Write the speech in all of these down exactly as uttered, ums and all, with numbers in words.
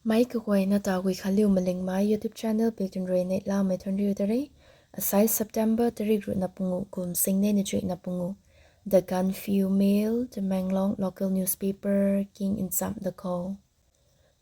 Mei kaguayna ta Guikhanliu Malingmei YouTube channel pi tun rui neihlamei thuanriu ta re. Asai September tarik ruhna pungu kum singnei na chuihna pungu. The Gaanphiu Mail, Tamenglong local newspaper king ncham da khou.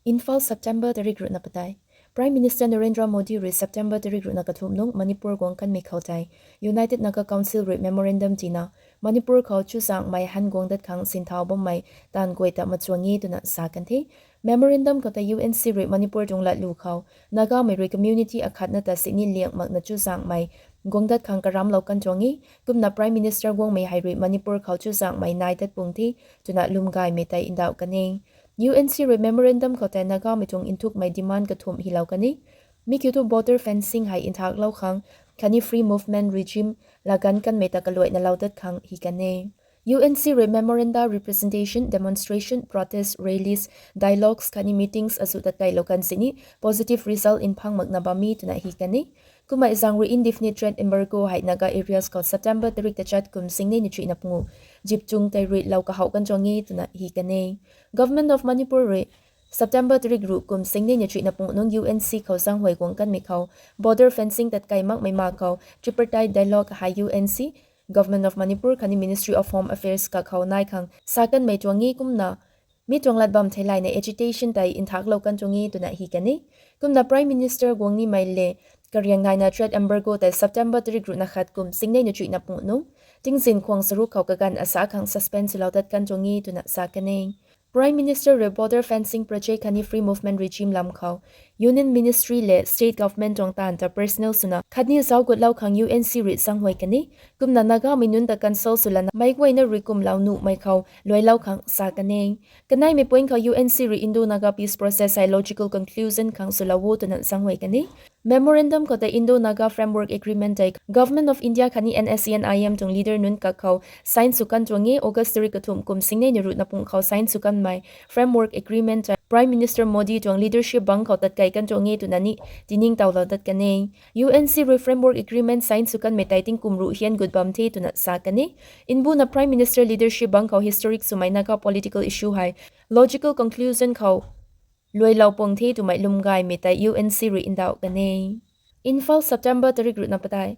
Imphal, September tarik ruhna padeih. Prime Minister Narendra Modi rui September tarik ruhna kathumh nung Manipur guang kanmei khou tei United Naga Council rui memorandum tina Manipur khou chuzaenghmei han guang dat khang sinthau bammei taanv guay ta machuang e twna sa kan the. Memorandum khou tei U N C rui Manipur tuang latlu khou Nagamei rui community akhatna ta sini liang makna chuzaenghmei guang dat khang karamlou kan tuang e. Kumna Prime Minister guangmei hei rui Manipur khou chuzaenghmei nai dat pung the twna lwmgaymei tei ndauh kan e. U N C rui memorandum khou tei Nagamei tuang nthukmei demand kathumh hylou kan e. Mi kiu thu border fencing hei nthaklou khang khatni free movement regime laganv kanmei ta kaluaina lou dat khang hy kan e. U N C rui memoranda, representation, demonstration, protest, rallies, dialogues khatni meetings azuh tat kailou kan sini positive result nphang makna bam e twna hy kan e. Kumna zaeng rui indefinite trade embargo hei Naga areas khou September tarik tachat kum singnei na chuihna pungu zipchung tei rui lou kahouh kan tuang e twna hy kan e. Government of Manipur rui September tarik ruh kum singnei na chuihna pungu nung U N C khou zaenghuay guang kanmei khou border fencing tat kai makmei ma khou tripartite dialogue hei U N C, Government of Manipur khatni Ministry of Home Affairs kakhou nai khang sa kanmei tuang e. Kumna mi tuang lat bam theilayna agitation tei nthaklou kan tuang e twna hy kan e. Kumna Prime Minister guang nimei le kariang naina trade embargo tei September tarik ruhna khat kum singnei na chuihna pungu nung tingzin khwang charuk khou kaganv asa khang suspend swlou tat kan tuang e twna sa kan e. Prime Minister rui border fencing project khatni free movement regime lam khou Union Ministry le State Government tuang taanv ta personnel swna khatni zauc gutlou khang U N C rui zaenghuay kan e. Kumna Nagamei nunc ta consult swlana meic guayna rui kumlou nuhmei khou luailou khang sa kan e. Kaneimei point khou U N C rui Indo-Naga peace process hei logical conclusion khang swlou o twna zaenghuay kan e. Memorandum khou tei Indo-Naga Framework Agreement tei Government of India khatni N S C N I M tuang leader nunc kakhou sign sw kan tuang e. August tarik kathumh kum singnei na ruhna pungu khou sign sw kanmei Framework Agreement tei Prime Minister Modi tuang leadership bangc khou tat kai kan tuang e twna ni tiningtowlou dat kan e. U N C rui Framework Agreement sign sw kanmei tei tingkum ruh hian gut bam the twna sa kan e. Mbuna Prime Minister leadership bangc khou historic swmei Naga political issue hei logical conclusion khou luailou pung the twmei lwmgaymei tei U N C rui ndauh kan e. Imphal, September tarik ruhna padeih.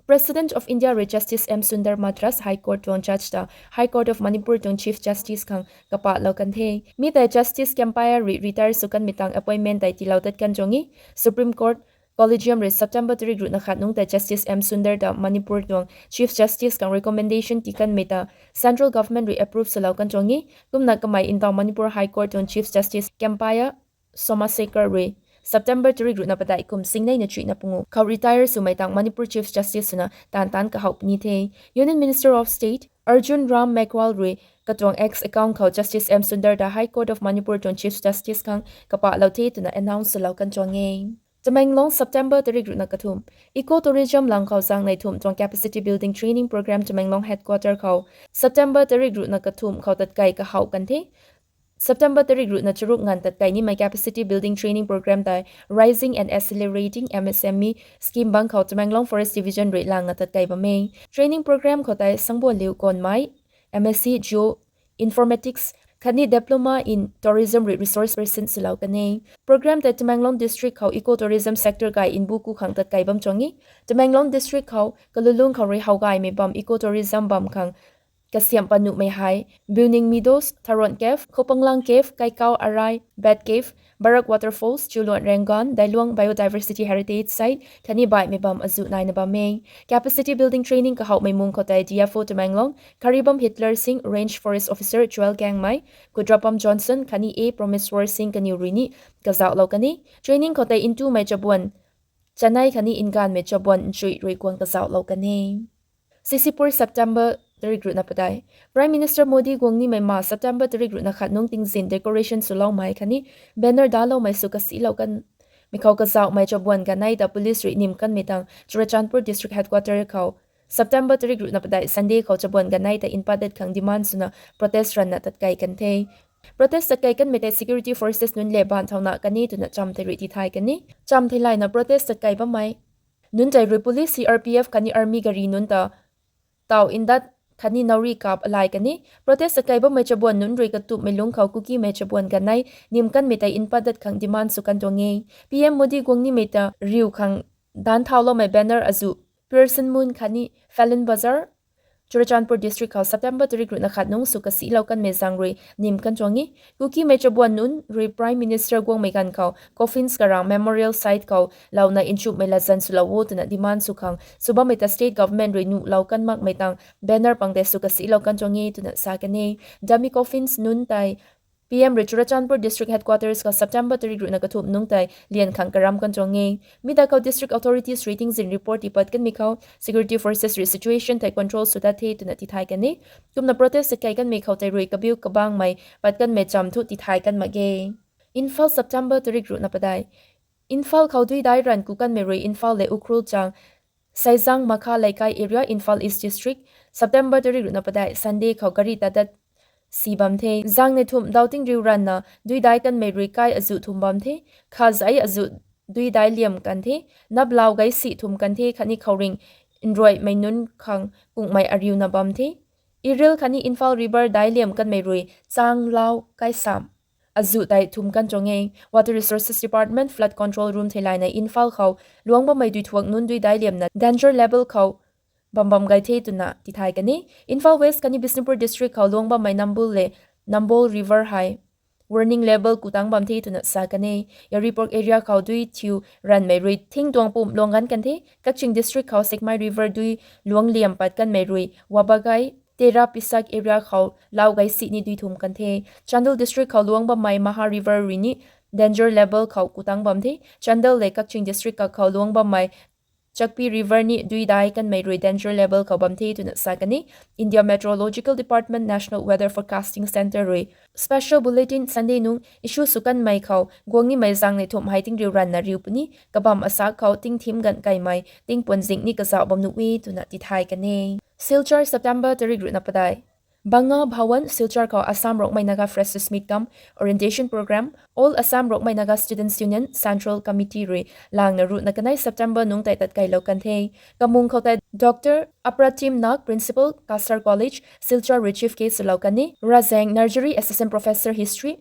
President of India rui Justice M Sundar Madras High Court tuang judge ta High Court of Manipur tuang Chief Justice khang kapahlou kan the. Mi tei Justice Kempaiah rui retire sw kanmei tang appointment tei tiilou tat kan tuang e. Supreme Court Collegium rui September tarik ruhna khat nung tei Justice M Sundar ta Manipur tuang Chief Justice khang recommendation tii kanmei ta Central Government rui approve swlou kan tuang e. Kumna kamei ntaw Manipur High Court tuang Chief Justice Kempaiah Somasekar rui September tarik ruhna padeih kum singnei na chuihna pungu khou retire swmei tang Manipur Chief Justice swna taanv taanc kahouh puni the. Union Minister of State Arjun Ram Meghwal rui katuang X account khou Justice M Sundar ta High Court of Manipur tuang Chief Justice khang kapahlou the twna announce swlou kan tuang e. Tamenglong, September tarik ruhna kathumh. Eco tourism lang khou zaeng nei thumh tuang capacity building training program Tamenglong headquarter khou September tarik ruhna kathumh khou tat kai kahouh kan the. September tarik ruhna charuk nganv tat kai nimei capacity building training program tei Rising and Accelerating M S M E scheme bangc khou Tamenglong Forest Division rui langna tat kai bam e. Training program khou tei Sangbuanliu Konmei, M S C Geo Informatics khatni Diploma in Tourism rui resource person swlou kan e. Program tei Tamenglong District khou eco tourism sector gay mbu ku khang tat kai bam tuang e. Tamenglong District khou kalulung khou rui howgaymei bam eco tourism bam khang kasiamh pat nuhmei hei Buning Meadows, Tharon Cave, Khopanglang Cave, Kaikau Arai, Bat Cave, Barak Waterfalls, Chiuluan Rangoon, Dailuang Biodiversity Heritage Site khatni baihmei bam azuh naina bam e. Capacity building training kahouhmei mung khou tei D F O Tamenglong Kharibam Hitler Singh, Range Forest Officer Joel Gangmei, Kudrapam Johnson khatni A Promeswar Singh kaniw rui ni kazauhlou kan e. Training khou tei ntumei chabuan chanei khatni nganvmei chabuan nchui rui guang kazauhlou kan e. C C Pur, September tarik ruhna padeih. Prime Minister Modi guang nimei ma September tarik ruhna khat nung tingzin decoration swloumei khatni banner daloumei sw kasilou kanmei khou kazauhmei chabuan ganei ta police rui nim kanmei tang Churachandpur District Headquarter khou September tarik ruhna padeih Sunday khou chabuan ganei ta npat dat khang demand swna protest ranna tat kai kan the. Protest tat kai kanmei tei security forces nunc le baanv thauna kan e twna cham tei rui tithay kan e. Cham theilayna protest tat kai bammei nunc tei rui police, C R P F khatni army gari nunc ta taw ndat khatni nauri kap alai kan e. Protest akei bammei chabuan nunc rui katumhmei lungc khou Kukimei chabuan ganei nim kanmei tei npat dat khang demand sw kan tuang e. P M Modi guang nimei ta riu khang danc thauloumei banner azuh Pearson Moon khatni Falen Bazar, Churachandpur District khou September tarik ruhna khat nungc sw kasihlou kanmei zaeng rui nim kan tuang e. Kukimei chabuan nunc rui Prime Minister guangmei ganv khou coffins karang memorial site khou louna nchumhmei latzan swlou o twna demand sw khang sw bammei ta state government rui nuhlou kan makmei tang banner pang tei sw kasihlou kan tuang e twna sa kan e. Dummy coffins nunc tei P M rui Churachandpur District Headquarters khou September tarik ruhna kathumh nungc tei lian khang karam kan tuang e. Mi da khou district authorities rui tingzin report tipat kanmei khou security forces rui situation tei control sw dat the twna tithay kan e. Kumna protest akei kanmei khou tei rui kabiu kabangmei pat kanmei cham thu tithay kan mak ge. Imphal, September tarik ruhna padeih. Imphal khou duidai ranv ku kanmei rui Imphal le Ukhrul chang Saizang Makha Leikai area, Imphal East District, September tarik ruhna padeih Sunday khou gari tadat si bam the. Zaengnei thumh dauting riu ranvna duidai kanmei rui kai azuh thum bam the. Kha zai azuh duidai liam kan the. Naplau gaisi thum kan the khatni khouringh nruaimei nunc khang kunghmei ariuna bam the. Iril khatni Imphal River dai liam kanmei rui changlau kaisam azuh tei thum kan tuang e. Water Resources Department flood control room theilayna Imphal khou luang bammei duithuak nunc duidai liamna danger level khou bam bam gay the twna tithay kan e. Imphal West khatni Bishnupur District khou luang bammei Nambul le Nambol River hei warning level ku tang bam the twna sa kan e. Yairipok area khou dui thiu ranvmei rui thing tuang pumc luang ganv kan the. Kakching District khou Sekmai River dui luang liam pat kanmei rui Wabagai, Tera Pisak area khou lau gaisi ni dui thum kan the. Chandel District khou luang bammei Maha River rui ni danger level khou ku tang bam the. Chandel le Kakching District kakhou luang bammei Chakpi River ni duidai kanmei rui danger level khou bam the twna sa kan e. India Meteorological Department National Weather Forecasting Centre rui special bulletin Sunday nungc issue sw kanmei khou guang nimei zaengnei thumh hei tingriu ranvna riu puni kabam asak khou tingthim ganv kaimei tingpuan zing ni kazauh bam nuh e twna tithay kan e. Silchar, September tarik ruhna padeih. Banga Bhawan, Silchar khou Assam Rongmei Naga Freshers Meet cum Orientation Programme, All Assam Rongmei Naga Students Union Central Committee rui langna ruhna kanei September nungc tei tatkeilou kan the. Kamung khou tei Doctor Apratim Nag, Principal, Kasar College, Silchar rui chief guest swlou kan e. Razaeng Narjari, Assistant Professor History,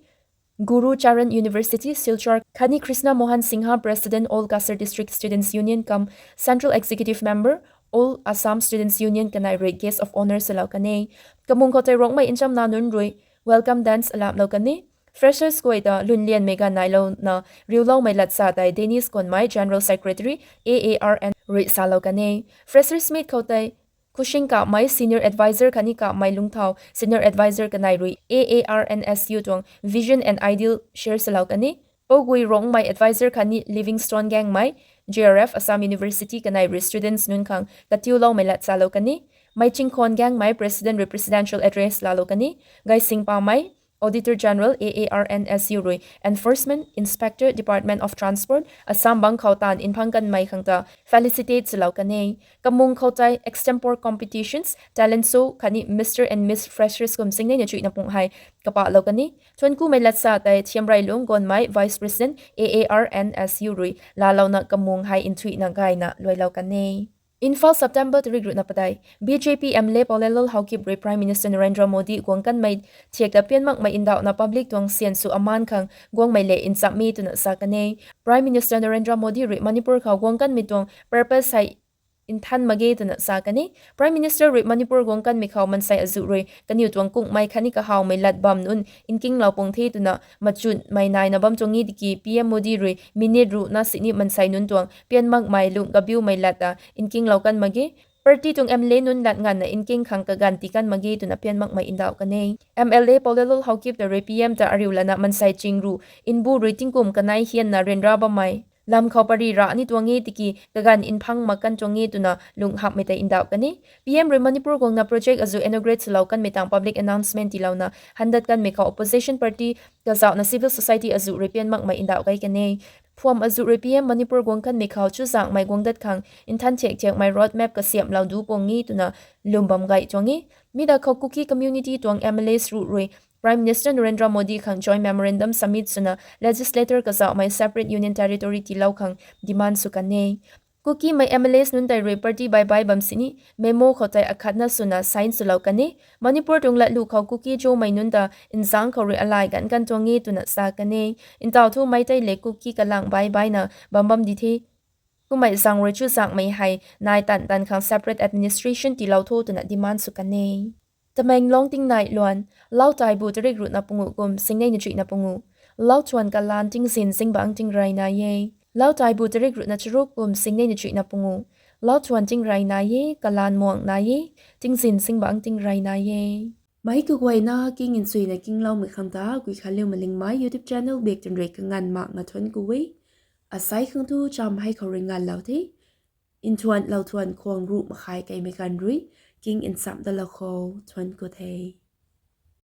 Guru Charan University, Silchar khatni Krishna Mohan Singha, President, All Kasar District Students Union cum Central Executive Member, All Assam Students Union kanei rui guest of honour swlou kan e. Kamung khou tei Rongmei nchamna nunc rui welcome dance alamlou kan e. Freshers guay ta lwnlianmei ganv nailouna riuloumei lat sa tei Dennis Konmei, General Secretary, A A R N, rui salou kan e. Freshers Meet khou tei Khushing Kamei, Senior Advisor khatni Kamei Lungthau, Senior Advisor kanei rui A A R N S U tuang vision and ideal share salou kan e. Pougui Rongmei, Advisor khatni Livingstone Gangmei, J R F, Assam University kanei rui students nunc khang katiuloumei lat salou kan e. Meichingkhon Gangmei, President rui presidential address laalou kan e. Gaising Pamei, Auditor General, A A R N S U rui Enforcement Inspector, Department of Transport, Assam bang khou taanv nphang kanmei khang ta felicitate swlou kan e. Kamung khou tei extempore competitions, talent show khatni Mister and Miss Freshers kum singneina chuihna pung hei kapahlou kan e. Thuankumei lat sa tei Thiamrailung Gonmei, Vice President, A A R N S U rui laalouna kamung hei nthuihna gayna luailou kan e. Imphal, September tarik ruhna padeih. B J P M L A Paulelal Haokip rui Prime Minister Narendra Modi guang kanmei thiak ta pian makmei ndauhna public tuang syan sw aman khang guangmei le nchamhmei twna sa kan e. Prime Minister Narendra Modi rui Manipur khou guang kanmei tuang purpose hei nthan mak ge twna sa kan e. Prime Minister rui Manipur guang kanmei khou mansei azuh rui kaniw tuang kunghmei khatni kahawmei lat bam nunc nkinglou pung the twna machunmei naina bam tuang e tiki P M Modi rui minute ruhna sini mansei nunc tuang pian makmei lung kabiumei lat ta nkinglou kan mak ge. Party tuang M L A nunc lat nganvna nking khang kaganv tii kan mak ge twna pian makmei ndauh kan e. M L A Paulelal Haokip ta rui P M ta ariu lana mansei ching ruh nbu rui tingkum kanei hianna ryanra bammei lam khou pary rah ni tuang e tiki kaganv nphang mak kan tuang e twna lung hamhmei tei ndauh kan e. P M rui Manipur guangna project azuh inaugurate swlou kanmei tang public announcement tiilouna handat kanmei khou opposition party kazauhna civil society azuh rui pian makmei ndauh kai kan e. Phuam azuh rui P M Manipur guang kanmei khou chuzaenghmei guang dat khang nthan thiak thiakmei road map kasiamhlou du pung e twna lwm bam gay tuang e. Mi da khou Kuki community tuang M L As ruh rui Prime Minister Narendra Modi khang joint memorandum submit swna legislator kazauhmei separate union territory tiilou khang demand sw kan e. Kukimei M L As nunc tei rui party bye bye bam sini memo khou tei akhatna swna sign swlou kan e. Manipur tuang latlu khou Kuki-Zomei nunc ta nzangc khou rui alai ganv kan tuang e twna sa kan e. Ntaw thu Meitei le Kuki kalang bye bye na bam bam di the. Kummei zaeng rui chuzaenghmei hei nai tan tan khang separate administration tiilou tho twna demand sw kan e. Tamenglong tingnai luan, Lau Taibu tarik ruhna pungu kum singnei na chuihna pungu. Lau Thuan kalaan tingzin zingbangc tingrey nai e. Lau Taibu tarik ruhna charuk kum singnei na chuihna pungu. Lau Thuan tingrey nai e, kalaan muang nai e, tingzin zingbangc tingrey nai e. Meic kaguayna king nchuina kingloumei khang ta Guikhanliu Malingmei YouTube channel bak twn rui kanganv makna thuanc ku e. Asei khang thu cham hei khou rui nganvlou the. Nthuan lou thuan khwang ruh makhai keimei ganv rui king nchamh dalou khou thuanc ku the.